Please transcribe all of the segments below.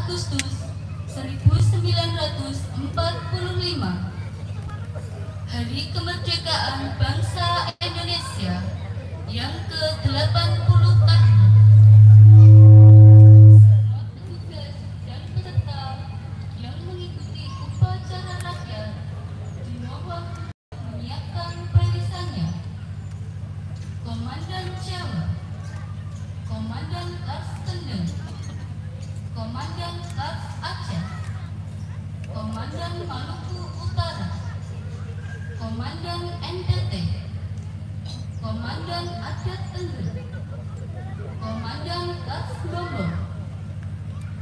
Agustus 1945, Hari Kemerdekaan Bangsa Indonesia yang ke-80 tahun. Semua petugas dan peserta yang mengikuti upacara rakyat dimohon menyiapkan barisannya. Komandan Jawa, Komandan Kars Kendeng, Komandan Kars Aceh, Komandan Maluku Utara, Komandan NTT, Komandan Adat Tengger, Komandan Kars Lombok,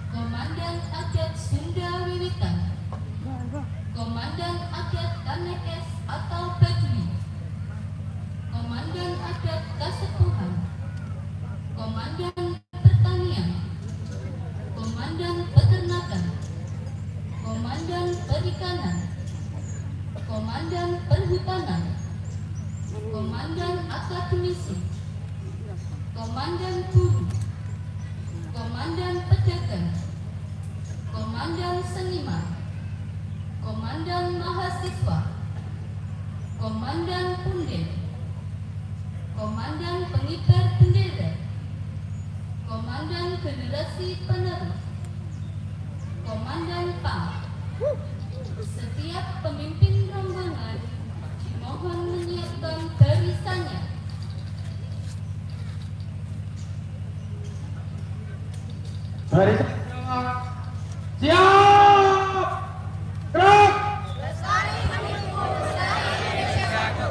Komandan Adat Sunda Wiwitan, Komandan Adat Kanekes atau Baduy, Komandan Adat Kasepuhan, Komandan Pertanian, Komandan Peternakan, Komandan Perikanan, Komandan Perhutanan, Komandan Akademisi, Komandan Guru, Komandan Pedagang, Komandan Seniman, Komandan Mahasiswa, Komandan Punden, Komandan Pengibar Bendera, Komandan Generasi Penerus, Komandan PAM. Setiap pemimpin rombongan dimohon menyiapkan barisannya. Barisan siap, gerak. Lestari Bumi, lestari Indonesiaku.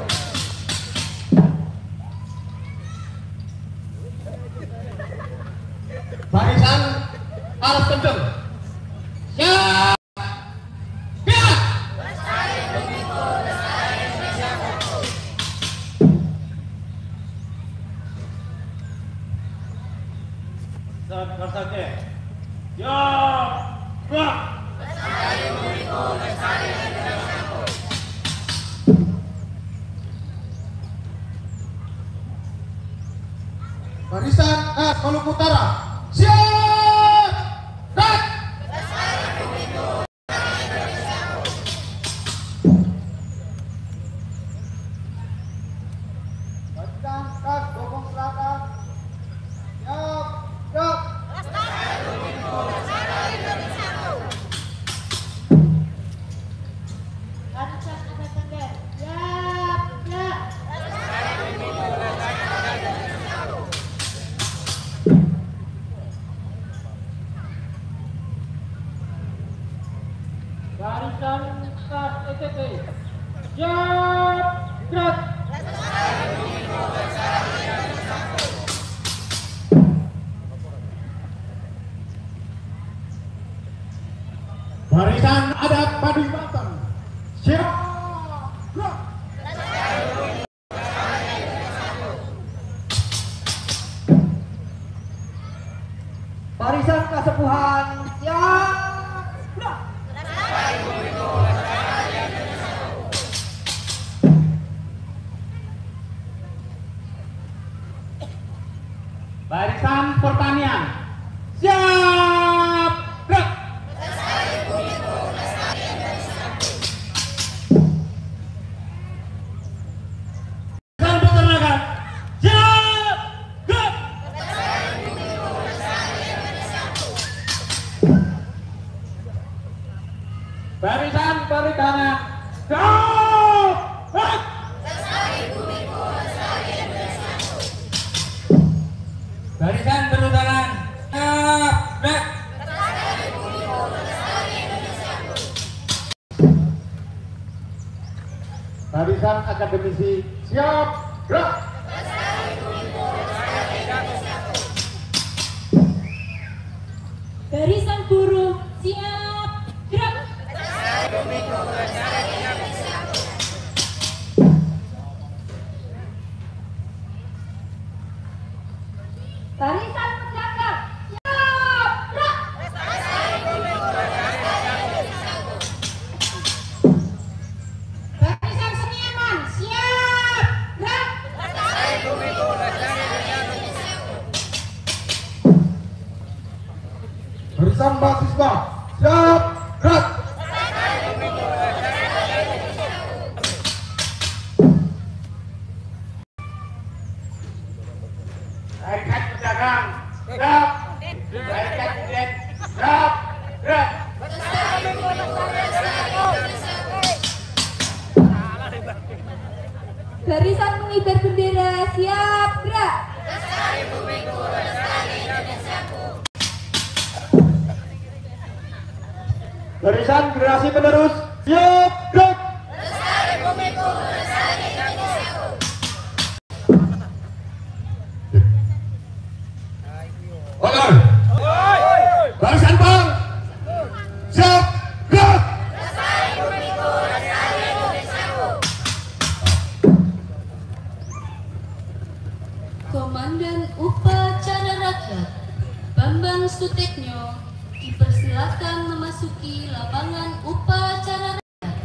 Barisan alas kenceng. Siap. Gerak. Lestari Bumiku, lestari Indonesiaku. Siap. Gerak. Lestari Bumiku, lestari Indonesiaku. Barisan Khas Maluku Utara. Siap. Gerak. Lestari Bumiku, lestari Indonesiaku. Barisan Khas Bogor Selatan. Siap. Gerak. Lestari Bumiku, lestari Indonesiaku. Barisan Adat Tengger, siap, gerak. Lestari Bumiku, lestari Indonesiaku. Barisan Khas ETT. Siap. Gerak. Lestari Bumiku, lestari Indonesiaku. Barisan Adat Baduy Batang. Siap. Gerak. Lestari Bumiku, lestari Indonesiaku. Barisan Kasepuhan, siap, gerak. Lestari Bumiku, lestari Indonesiaku. Barisan Pertanian. Siap. Gerak. Lestari Bumiku, lestari Indonesiaku. Barisan Peternakan. Siap. Gerak. Lestari Bumiku, lestari Indonesiaku. Barisan Perikanan. Siap. Gerak. Lestari Bumiku, lestari Indonesiaku. Barisan Perhutanan. Siap. Gerak. Lestari Bumiku, lestari Indonesiaku. Barisan Akademisi. Siap. Gerak. Lestari Bumiku, lestari Indonesiaku. Barisan Buruh, siap, gerak. Lestari Bumiku, lestari Indonesiaku. Barisan Pedagang, siap, gerak. Lestari Bumiku, lestari Indonesiaku. Barisan Seniman, siap, gerak. Lestari Bumiku, lestari Indonesiaku. Barisan Barisan mahasiswa, siap, gerak. Barisan pedagang, siap. Barisan kudet, siap, gerak. Barisan pengibar bendera, siap, gerak. Lestari bumiku, lestari Indonesiaku. Barisan generasi penerus, siap, gerak. Lestari bumiku, lestari Indonesiaku. Oke. Barisan pang, siap, gerak. Lestari bumiku, lestari Indonesiaku. Komandan Upacara Rakyat Bambang Sutiknyo dipersilakan memasuki lapangan upacara rakyat.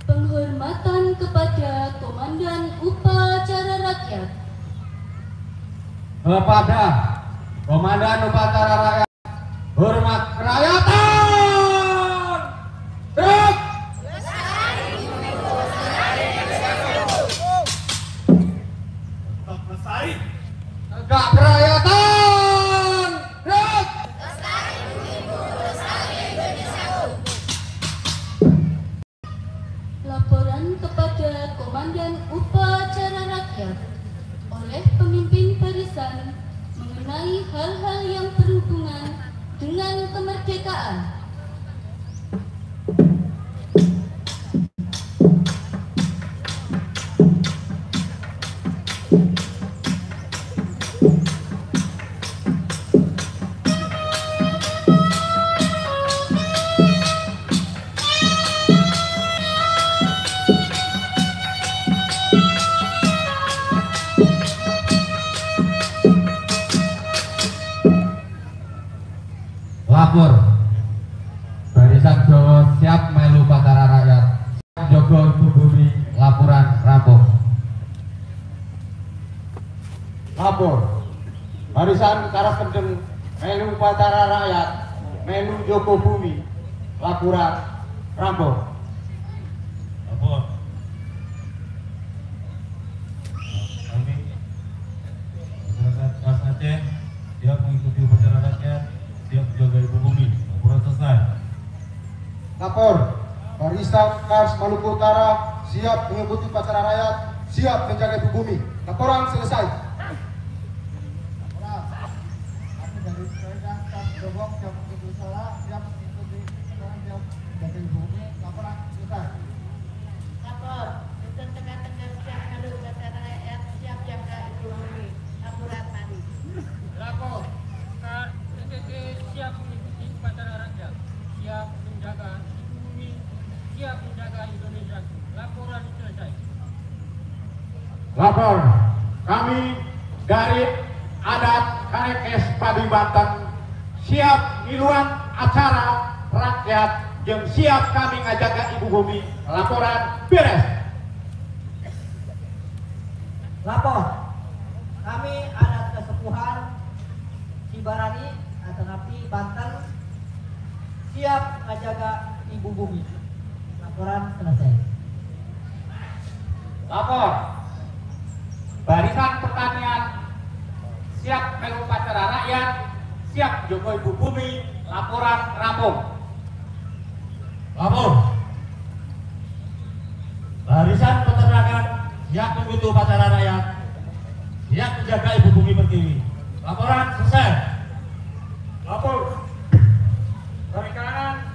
Penghormatan kepada Komandan Upacara Rakyat. Kepada Komandan Upacara Rakyat, hormat kerakyatan. Gerak. Tetap lestari. Tegak kerakyatan. Gerak. Lestari bumiku, lestari Indonesiaku. Laporan kepada Komandan Upacara Rakyat oleh pemimpin barisan mengenai hal-hal yang berhubungan dengan kemerdekaan. Lapor. Barisan Jawa siap melu upacara rakyat, siap jaga ibu bumi, laporan rampung. Lapor. Barisan Karas Kendeng melu upacara rakyat, melu jogo bumi, laporan rampung. Lapor. Kami masyarakat Khas Aceh siap mengikuti upacara rakyat, siap menjaga ibu bumi. Laporan selesai. Lapor. Barisan Kars Maluku Utara siap mengikuti upacara rakyat, siap menjaga ibu bumi. Laporan selesai. Laporan. Kami dari Barisan Kars Dobong siap mengikuti upacara, siap mengikuti upacara, siap menjaga ibu bumi. Laporan selesai. Lapor. Dusun Tengah-Tengah siap melu upacara rakyat, siap jaga ibu bumi. Laporan mari. Lapor. Kar NTT siap mengikuti upacara rakyat, siap menjaga ibu bumi, siap menjaga Indonesia. Laporan selesai. Lapor. Kami dari adat Karekes Padi Banten siap ngiluan acara rakyat yang siap kami ngajaga ibu bumi. Laporan beres. Lapor. Kami adat kesepuhan Cibarani Atanapi Banten siap menjaga ibu bumi. Laporan selesai. Lapor. Barisan pertanian siap melu upacara rakyat, siap jaga ibu bumi. Laporan rampung. Lapor. Barisan peternakan siap mengikuti upacara rakyat, siap menjaga ibu bumi pertiwi. Laporan selesai. Lapor. Perikanan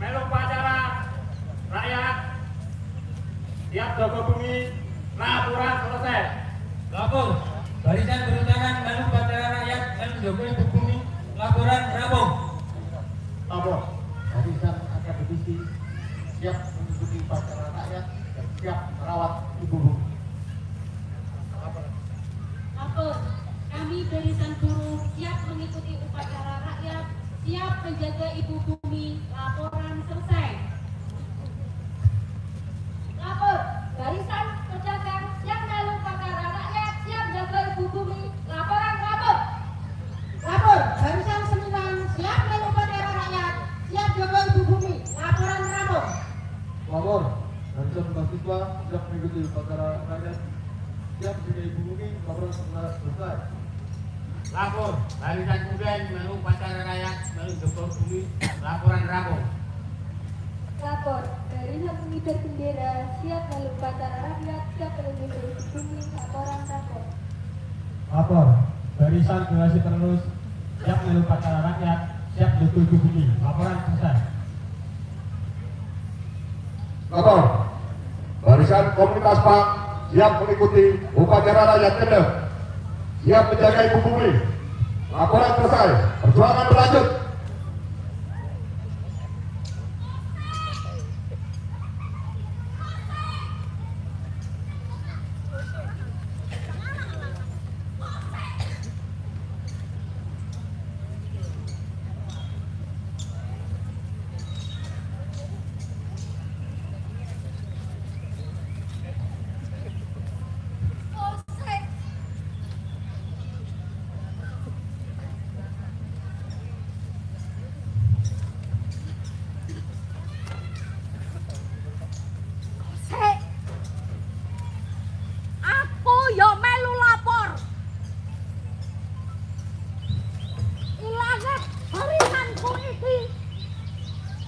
melu upacara rakyat, siap jaga bumi. Laporan selesai. Lapor. Barisan Perhutanan melu upacara rakyat melu jaga ibu bumi. Laporan rampung. Lapor. Barisan akademisi siap mengikuti upacara rakyat dan siap merawat ibu bumi. Lapor. Kami barisan buruh siap mengikuti upacara rakyat, siap menjaga ibu bumi. Laporan selesai. Lapor. Barisan pedagang siap melu upacara rakyat, siap menjaga ibu bumi. Laporan rampung. Lapor. Barisan seniman siap melu upacara rakyat, siap jaga ibu bumi. Laporan rampung. Lapor. Barisan mahasiswa siap mengikuti upacara rakyat, siap menjaga ibu bumi. Laporan selesai. Lapor. Barisan kuda melu upacara rakyat melu jaga bumi. Laporan rampung. Lapor. Barisan pengibar bendera siap melu upacara rakyat, siap menjaga ibu bumi. Laporan rampung. Lapor. Barisan generasi penerus siap melu upacara rakyat, siap menjaga ibu bumi. Laporan selesai. Lapor. Barisan komunitas Pak siap mengikuti upacara rakyat Kendeng, siap menjaga ibu bumi. Laporan selesai. Perjuangan berlanjut.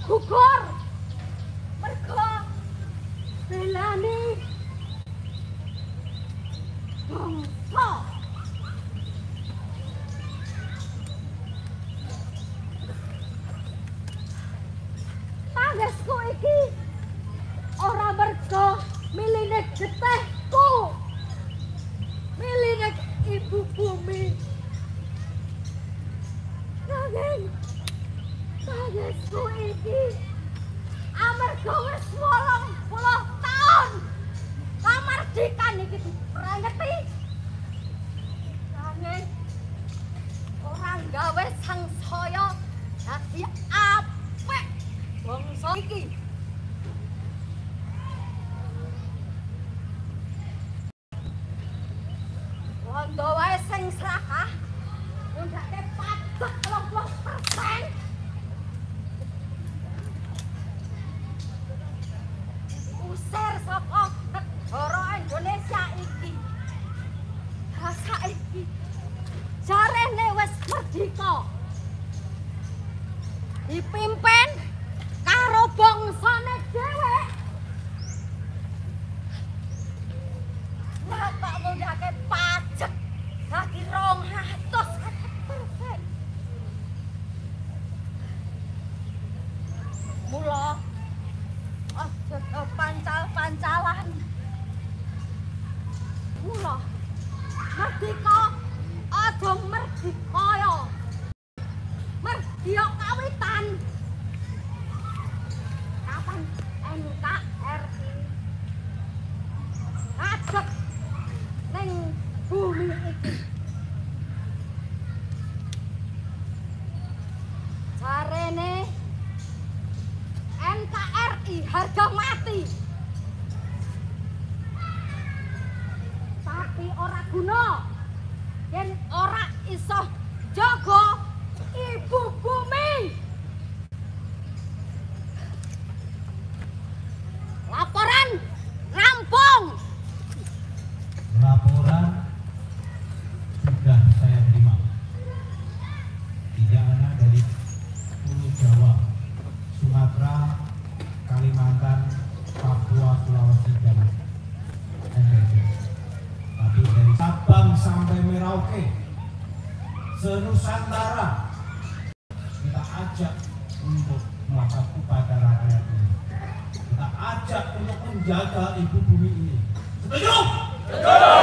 Gugur mergo belani bangsa. Tangisku iki ora mergo miline getihku, miline ibu bumi. Nanging tangisku iki amarga wis 80 taun kamardikan iki diprengeti, nanging ora gawe sangsaya dadi apik bangsa iki. Londo wae sing srakah mundhake pajak 30%. Usir saka negara Indonesia iki. Rasa iki jarene wis merdeka, dipimpin karo bangsane dhewe. Lah kok mundhake pajak dadi 250%. Mula aja pancal-pancalan. Mula merdeka aja merdikaya. Merdeka kawitan. Kapan NKRI ngadeg ning bumi iki? Jarene NKRI harga mati, tapi ora guna yen ora iso jaga ibu bumi. Laporan rampung. Laporan sudah saya terima. 3 anak dari Pulau Jawa, Sumatera, Kalimantan, Papua, Sulawesi, dan NTT. Tapi dari Sabang sampai Merauke, senusantara, kita ajak untuk melakukan upacara rakyat ini. Kita ajak untuk menjaga ibu bumi ini. Setuju? Setuju.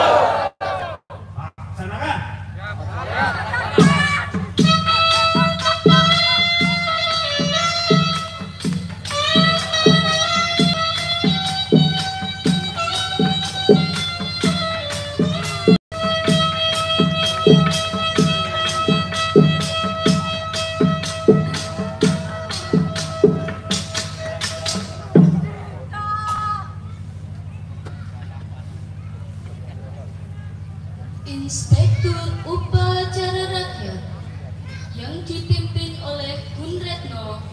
Laksanakan. Inspektur Upacara Rakyat yang dipimpin oleh Gunretno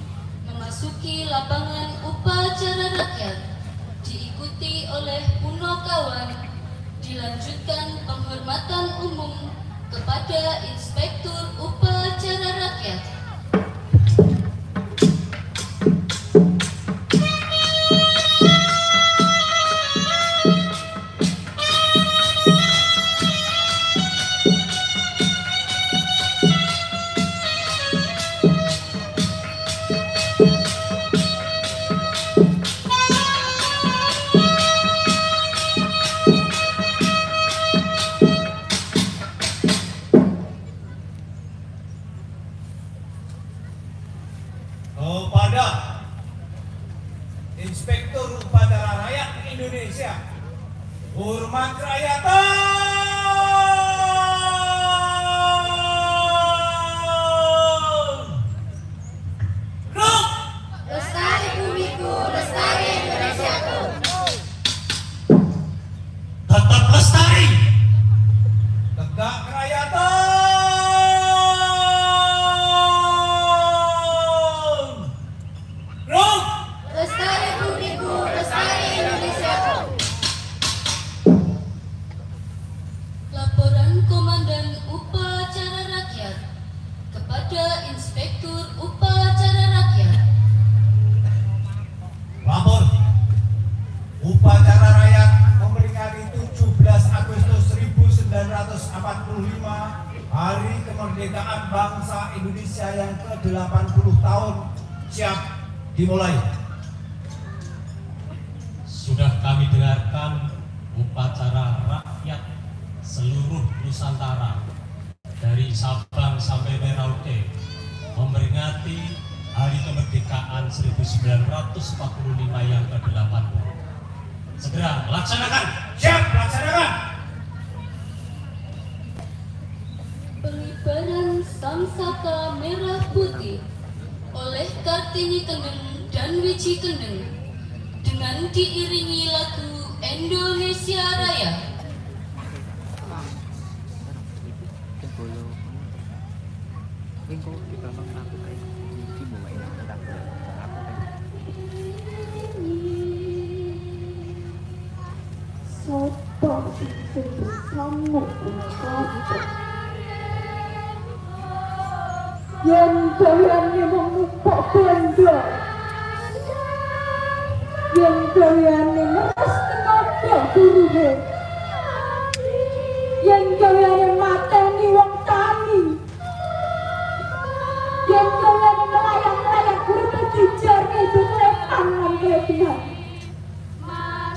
memasuki lapangan upacara rakyat diikuti oleh Punokawan, dilanjutkan penghormatan umum kepada Inspektur Upacara Rakyat. Kepada Inspektur Upacara Rakyat Indonesia, hormat rakyatan. Ruk! Lestari bumiku, lestari Indonesiaku. Tetap lestari. Tegak rakyatan. Ruk! Lestari bumiku, lestari Indonesiaku. Laporan Komandan Upacara Rakyat kepada Inspektur Upacara Rakyat. Lapor. Upacara Rakyat memperingati 17 Agustus 1945, Hari Kemerdekaan Bangsa Indonesia yang ke-80 tahun, siap dimulai. Sudah kami dengarkan upacara rakyat seluruh Nusantara dari Sabang sampai Merauke memperingati Hari Kemerdekaan 1945 yang ke-80. Segera laksanakan. Siap, laksanakan. Pengibaran Samsaka Merah Putih oleh Kartini Kendeng dan Wiji Kendeng dengan diiringi lagu Indonesia Raya. Sopo sing bersama kula yen gaweane mung numpuk bondo, yen gaweane meres tenaga buruhe, yen gaweane mateni wong tani, yen gaweane melayang-layang uripe dijarke dukure pangan kelebihan,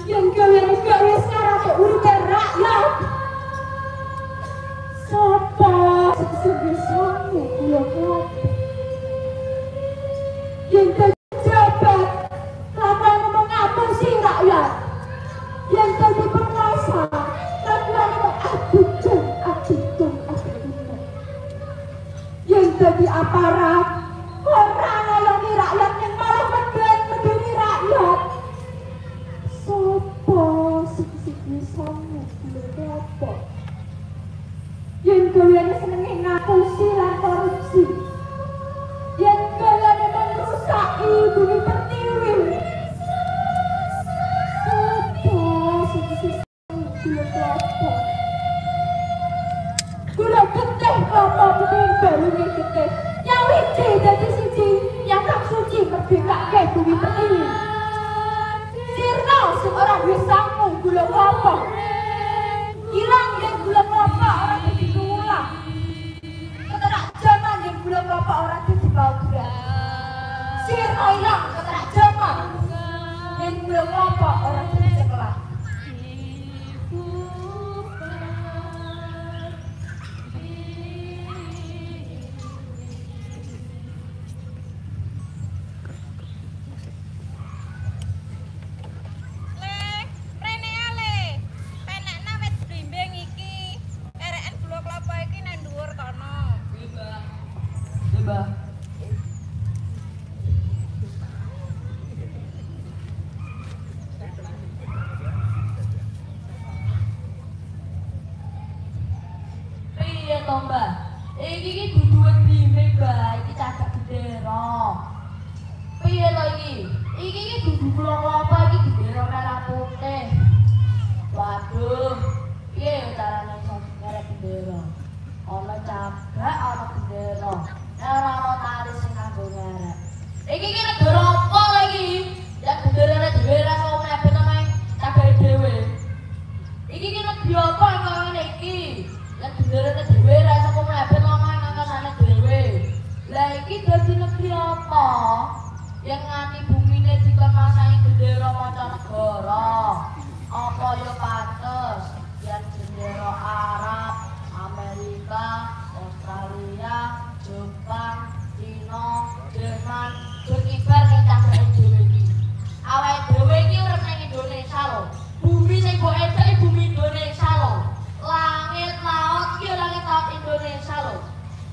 yen gaweane gawe skarate uripe rakyat. Sopo sing bersama kula yen pejabat lakone mung ngapusi rakyat, yen dadi penguasa lakone mung adudung adudung adudung, yen dadi aparat ora ngeloni rakyat yang malah meden-medeni rakyat. Sopo sing bersama kula apa yen gaweane senenge ngapusi lan korupsi, yen gaweane merusak bumi pertiwi. Sopo sing kula apa kula getih klapa bumi balunge getih nyawiji dadi siji nyatang suci merdekake bumi pertiwi. Sirna sing ora duwe sangu gula klapa ilang yen gula klapa ora dadi lulang, keterak jaman yen gula klapa ora dadi paugeran. Sirna ilang keterak jaman yen Mbah. Piye to, Mbah? Iki iki dudu wedine, Mbah. Iki cagak bendera. Piye to iki? Iki iki dudu klopo iki bendera merah putih. Waduh, piye carane iso ngerek bendera? Ana cagak, ana bendera. Nek ora ana tali sing kanggo ngerek. Iki iki negara apa to iki? Ya benderane dhewe ra iso mlebet ana ing cagake dhewe. Iki iki negeri apa yang kaya ngene iki? Ya benderane dhewe ra iso mlebet ana ing angkasane dhewe. Lah iki dadi negeri apa? Yang nganti bumine dikon masangi bendera mancanegara. Apa ya pantes yen bendera Arab, Amerika, Australia, Jepang, Cina, Jerman berkibar ning cagake dhewe iki. Awake dhewe iki urip ning Indonesia lho. Bumi sing mbok edeki bumi Indonesia lho. Langit laut iki langit laut Indonesia lho.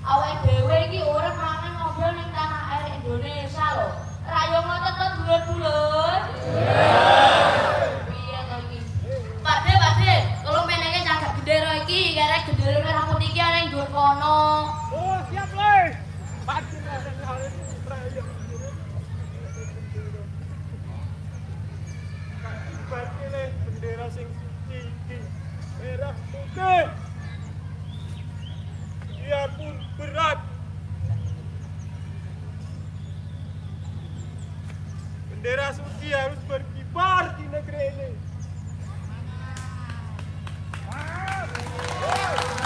Awake dhewe iki urip mangan ngombe ning tanah air Indonesia lho. Ra yo ngoten to dulur-dulur? Piye to iki? Pakde, Pakde, tolong menenge cagak bendera iki, kerek bendera merah putih iki ana ing dhuwur kono. Oh, siap, Le. Bendera sing suci iki merah putih. Biarpun berat, bendera suci harus berkibar di negeri ini. Terima kasih.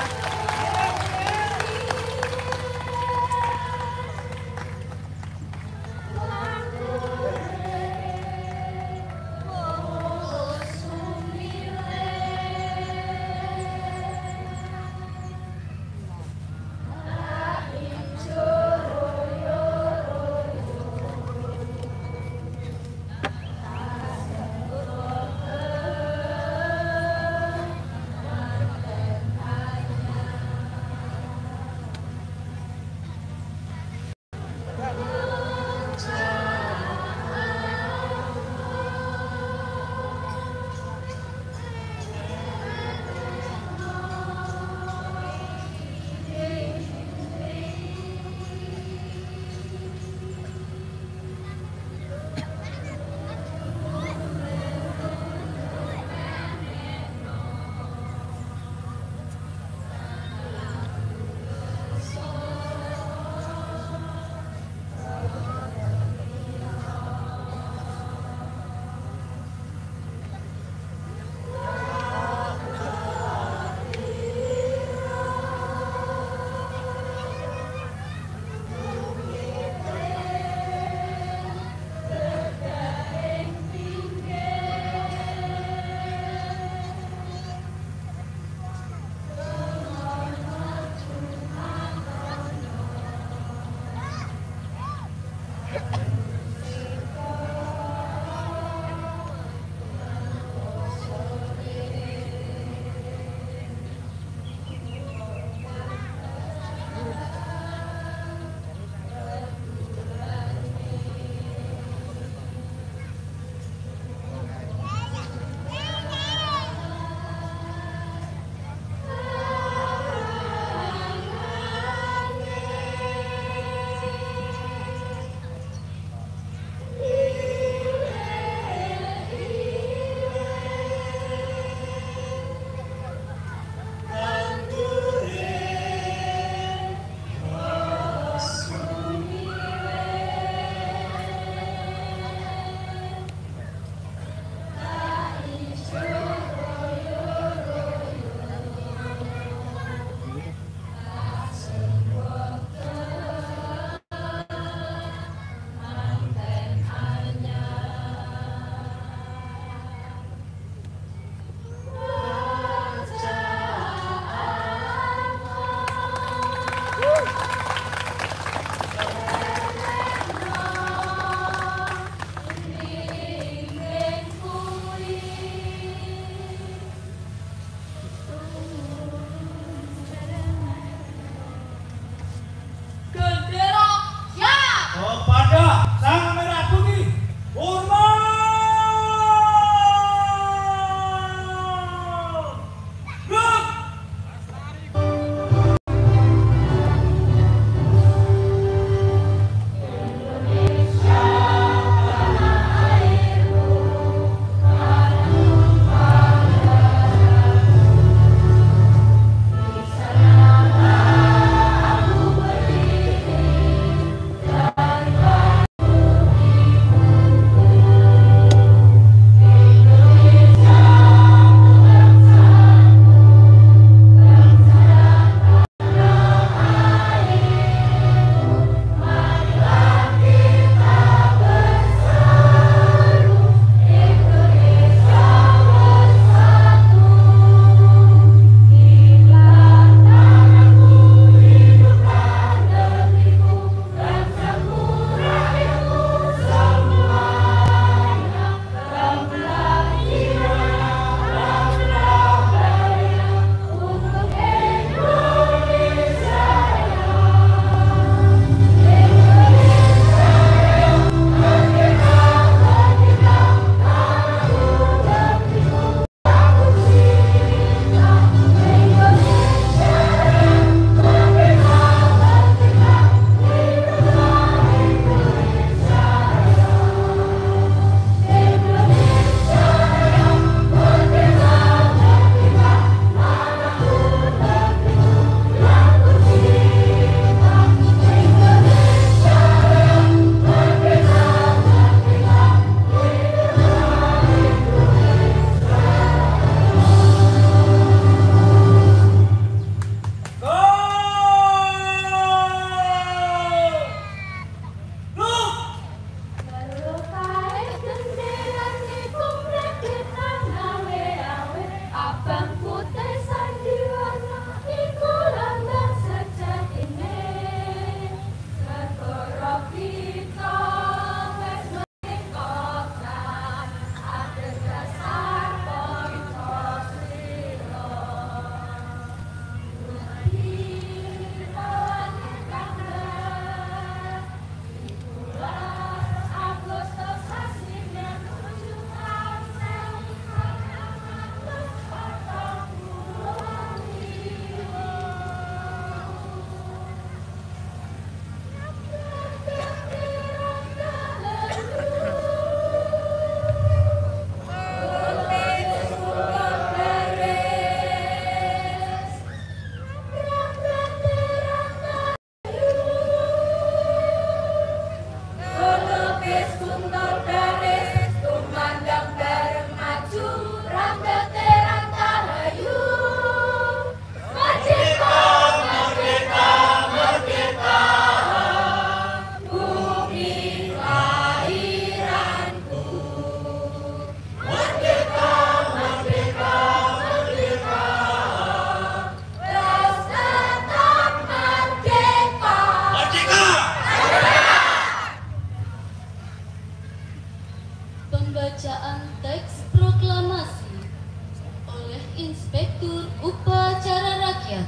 Inspektur Upacara Rakyat.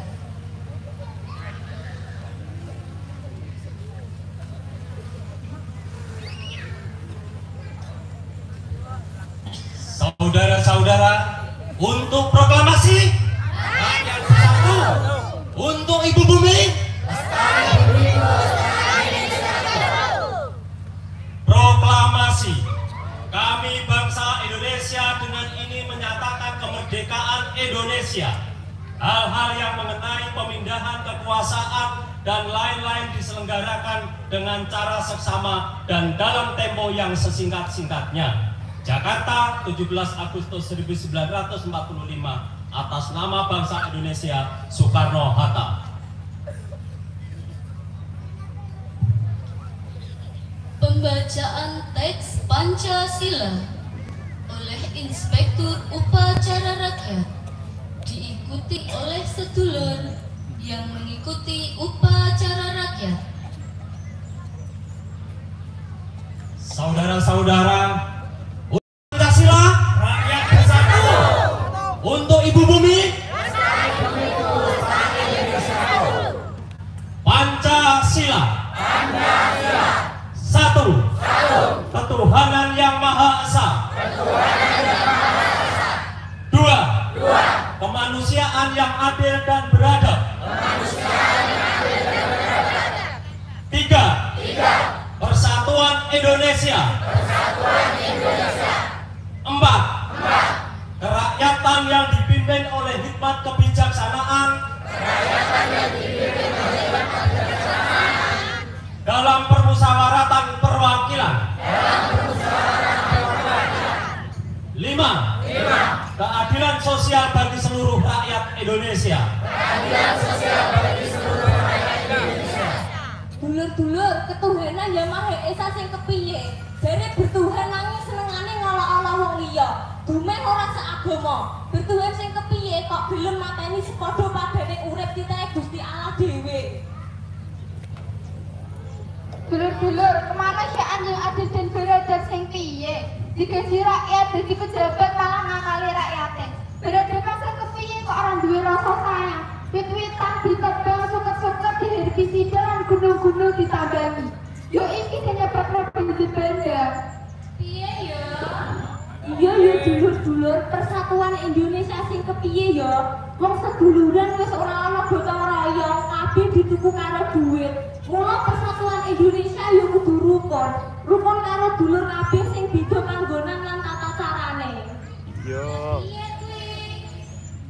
Saudara-saudara, untuk proklamasi rakyat bersatu, untuk Ibu Bumi. Proklamasi, kami bangsa Indonesia dengan ini menyatakan kemerdekaan Indonesia. Hal-hal yang mengenai pemindahan kekuasaan dan lain-lain diselenggarakan dengan cara seksama dan dalam tempo yang sesingkat-singkatnya. Jakarta, 17 Agustus 1945, atas nama bangsa Indonesia, Soekarno-Hatta. Pembacaan teks Pancasila oleh Inspektur Upacara Rakyat diikuti oleh sedulur yang mengikuti upacara rakyat. Saudara-saudara, Pancasila, rakyat bersatu, untuk Ibu Bumi. Pancasila. Satu, ketuhanan yang Maha Esa. Dua, kemanusiaan yang adil dan beradab. Tiga, persatuan Indonesia. Empat, kerakyatan yang dipimpin oleh hikmat kebijaksanaan dalam permusyawaratan perwakilan. Lima, keadilan sosial bagi seluruh rakyat Indonesia. Dulur-dulur, ketuhanan yang Maha Esa sing kepiye? Jare bertuhan nanging senengane ngala-ala wong liya. Dumeh ora seagama. Bertuhan sing kepiye kok gelem mateni sepadha padane urip titahe Gusti Allah dhewe. Dulur-dulur, kemanusiaan yang adil dan beradab sing piye? Digaji rakyat dadi pejabat malah ngakali rakyate. Beradab sing kepiye kok ora duwe rasa sayang? Wit-witan ditebang, suket-suket diherbisida lan gunung-gunung ditambangi. Yo iki sing nyebabno banjir bandang. Piye ya? Iya ya dulur-dulur, persatuan Indonesia sing kepiye ya? Wong seduluran wis ora ana gotong royong, kabeh dituku karo duit. Mula persatuan Indonesia ya kudu rukun. Rukun karo dulur kabeh sing beda panggonan lan tata carane. Iya. Piye kuwi?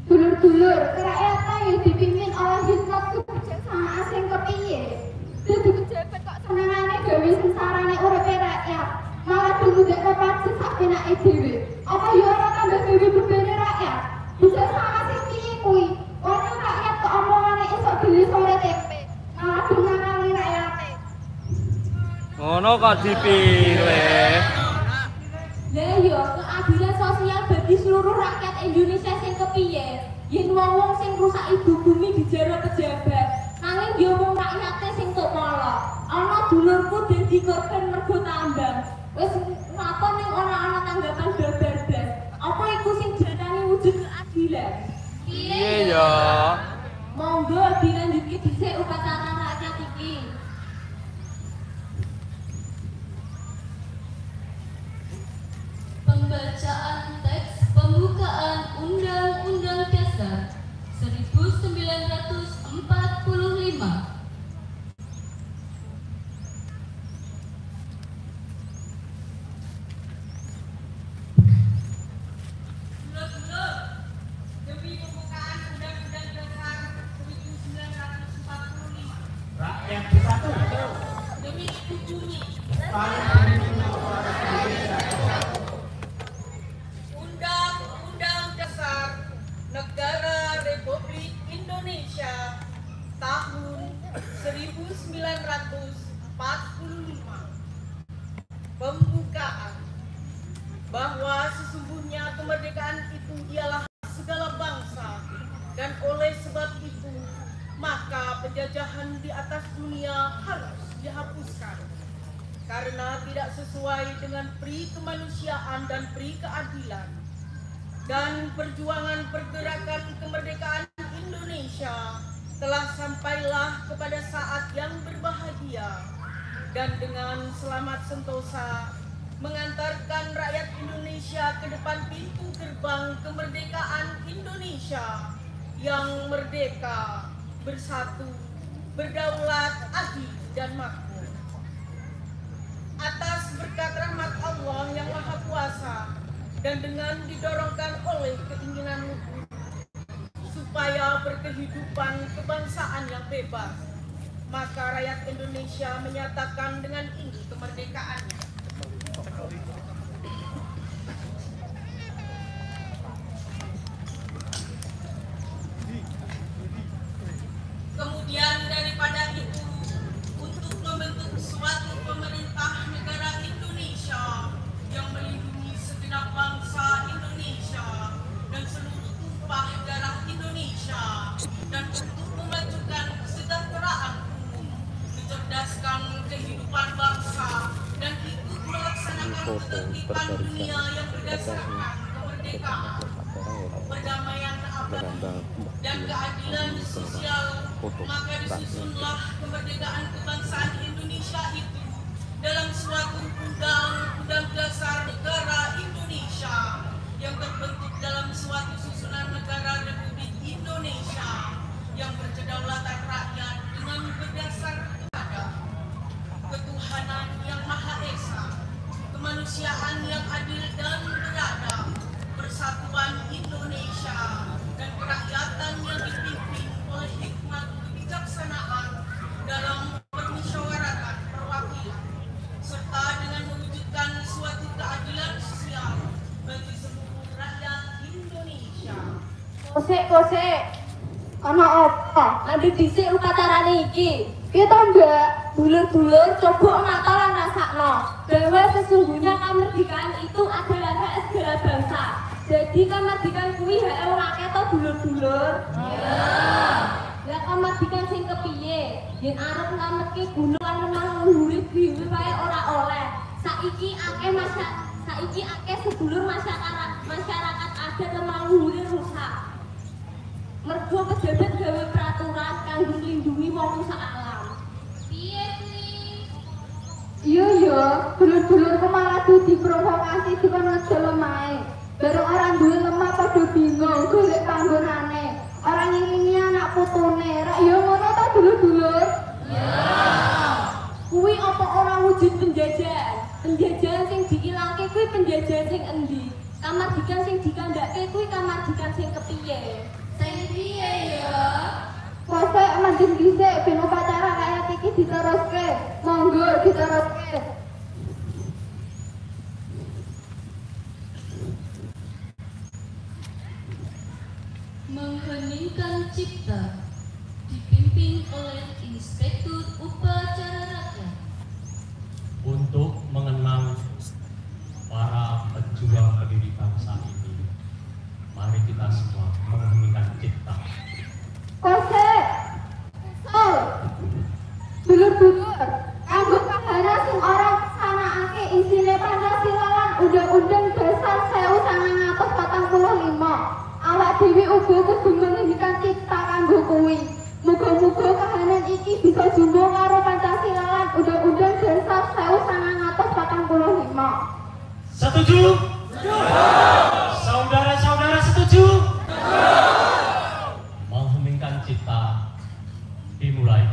Dulur-dulur, kerakyatan yang dipimpin oleh hikmat kebijaksanaan sing kepiye? Dadi pejabat kok senengane gawe sengsarane uripe rakyat, malah ndundekno pajak sak penake dhewe. Apa ya ora tambah gawe bebane rakyat? Bijaksana sing piye kuwi? Ora rakyat kok omongane esuk beli sore tempe, malah ngakali rakyate. Ngono kok dipilih. Lah ya, keadilan sosial bagi seluruh rakyat Indonesia sing kepiye? Yen wong-wong sing rusak ibu bumi dijaro pejabat, nanging ya mung rakyate sing tok molo. Ana dulurku dadi korban mergo tambang. Wis ngapa ning ora ana tanggapan babar blas. Apa iku sing diarani wujud keadilan? Piye ya? Monggo dilanjutke dhisik upacara rakyat iki. Pembacaan teks pembukaan Undang-Undang Dasar 1945. Dulur-dulur, demi pembukaan Undang-Undang Dasar 1945. Rakyat bersatu. Demi Ibu Bumi. Undang-Undang Dasar Negara Republik Indonesia tahun 1945. Pembukaan bahwa sesungguhnya kemerdekaan itu ialah segala bangsa, dan oleh sebab itu maka penjajahan di atas dunia harus dihapuskan karena tidak sesuai dengan peri kemanusiaan dan peri keadilan. dan perjuangan pergerakan kemerdekaan Indonesia telah sampailah kepada saat yang berbahagia dan dengan selamat sentosa mengantarkan rakyat Indonesia ke depan pintu gerbang kemerdekaan Indonesia yang merdeka, bersatu, berdaulat, adil, dan makmur. Atas berkat rahmat Allah yang Maha Kuasa dan dengan didorongkan oleh keinginan luhur supaya berkehidupan kebangsaan yang bebas, maka rakyat Indonesia menyatakan dengan ini kemerdekaannya. Kemudian daripada itu, untuk membentuk suatu pemerintah negara Indonesia yang melindungi segenap bangsa Indonesia dan seluruh tumpah darah Indonesia, dan untuk memajukan kesejahteraan umum, mencerdaskan kehidupan bangsa, dan ikut melaksanakan ketertiban dunia yang berdasarkan kemerdekaan, perdamaian abadi, dan keadilan sosial, maka disusunlah kemerdekaan kebangsaan Indonesia itu dalam suatu Undang-Undang Dasar Negara Indonesia yang terbentuk dalam suatu susunan negara Republik Indonesia yang berkedaulatan rakyat dengan berdasar kepada ketuhanan yang Maha Esa, kemanusiaan yang adil dan beradab, persatuan Indonesia, dan kerakyatan yang dipimpin oleh hikmat kebijaksanaan dalam permusyawaratan perwakilan, serta dengan mewujudkan suatu keadilan sosial bagi seluruh rakyat Indonesia. Kosek, kosek, ana apa? Mandek dhisik upacarane iki. Piye to, Mbak? Dulur-dulur coba nata lan rasakno bahwa sesungguhnya kemerdekaan itu adalah hak segala bangsa. Jadi kemerdekaan kuwi hak wong akeh to, dulur-dulur. Iya. Lah kemerdekaan sing kepiye? Yen arep ngametke gunung lan lemah luhure dhewe wae ora oleh. Saiki akeh saiki akeh sedulur masyarakat adat lemah luhure rusak. Mergo pejabat gawe peraturan kanggo nglindungi wong rusak alam. Piye kuwi? Iya ya, dulur-dulurku malah diprovokasi dikon ngedol lemahe. Bareng ora duwe lemah padha bingung golek panggonane. Ora ngilingi anak putune. Rak ya ngono ta dulur-dulur? Iya. Kuwi apa ora wujud penjajahan? Penjajahan sing diilangke kuwi penjajahan sing endi? Kamardikan sing dikandhake kuwi kamardikan sing kepiye? Sing piye ya? Kosek mending dhisik ben upacara rakyat iki diteruske. Monggo diteruske. Mengheningkan cipta dipimpin oleh Inspektur Upacara Rakyat. Untuk mengenang para pejuang pendiri bangsa ini, mari kita semua mengheningkan cipta. Kosek, sol, dulur-dulur, kanggo kahanan sing ora nglaksanakake isine Pancasila lan Undang-Undang Dasar 1945. Awak dhewe uga kudu mengheningkan cipta kanggo kuwi. Muga-muga kahanan iki bisa jumbo karo Pancasila lan Undang-Undang Dasar 1945. Setuju? Setuju. Saudara-saudara setuju? Setuju. Mengheningkan cipta dimulai.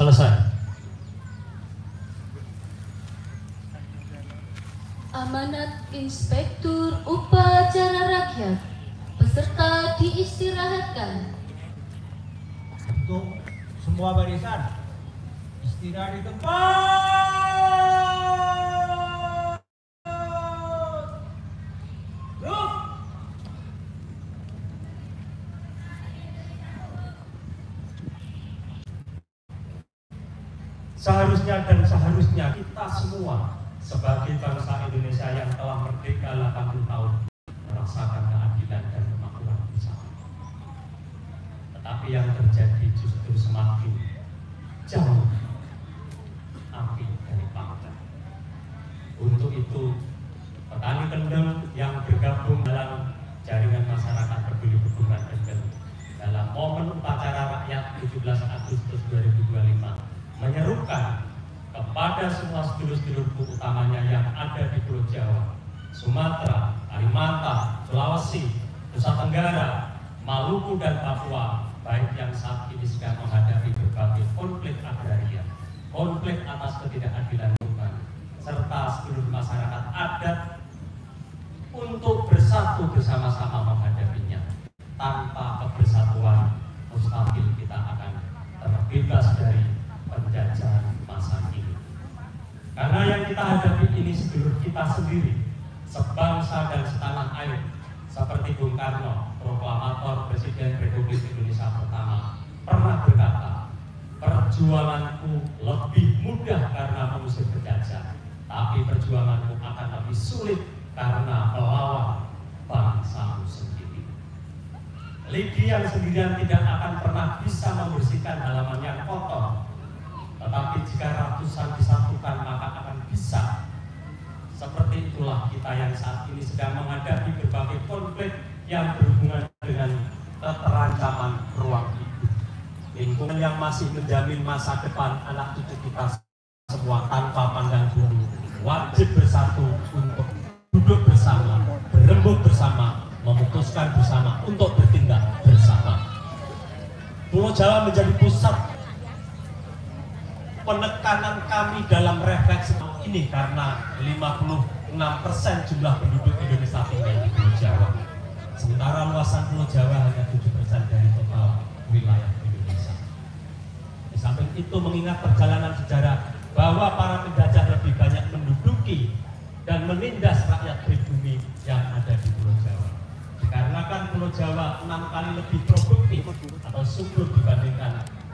Selesai. Amanat Inspektur Upacara Rakyat. Peserta diistirahatkan. Untuk semua barisan, istirahat di tempat. Duduk. Seharusnya dan seharusnya kita semua sebagai bangsa Indonesia yang telah merdeka 80 tahun merasakan keadilan dan kemakmuran bersama. Tetapi yang terjadi justru semakin jauh api dari pangkal. Untuk itu, petani Kendeng yang bergabung dalam jaringan masyarakat peduli Bendungan Kendeng dalam momen upacara rakyat 17 Agustus 2025 menyerukan kepada semua sedulur-sedulurku utamanya yang ada di Pulau Jawa, Sumatera, Kalimantan, Sulawesi, Nusa Tenggara, Maluku dan Papua, baik yang saat ini sedang menghadapi berbagai konflik agraria, konflik atas ketidakadilan lingkungan, serta seluruh masyarakat adat untuk bersatu bersama-sama menghadapinya. Tanpa kebersatuan, mustahil kita akan terbebas dari penjajahan masa kini. Karena yang kita hadapi ini sedulur kita sendiri, sebangsa dan setanah air, seperti Bung Karno, proklamator Presiden Republik Indonesia pertama, pernah berkata, perjuanganku lebih mudah karena mengusir penjajah, tapi perjuanganku akan lebih sulit karena melawan bangsamu sendiri. Lidi yang sendirian tidak akan pernah bisa membersihkan halaman yang kotor, tetapi jika ratusan disatukan maka akan bisa. Seperti itulah kita yang saat ini sedang menghadapi berbagai konflik yang berhubungan dengan keterancaman ruang hidup. Lingkungan yang masih menjamin masa depan anak cucu kita semua tanpa pandang bulu, wajib bersatu untuk duduk bersama, berembuk bersama, memutuskan bersama untuk bertindak bersama. Pulau Jawa menjadi pusat penekanan kami dalam refleksi ini karena 56% jumlah penduduk Indonesia tinggal di Pulau Jawa. Sementara luasan Pulau Jawa hanya 7% dari total wilayah Indonesia. Di samping itu mengingat perjalanan sejarah bahwa para penjajah lebih banyak menduduki dan menindas rakyat pribumi yang ada di Pulau Jawa. Dikarenakan Pulau Jawa 6 kali lebih produktif atau subur dibandingkan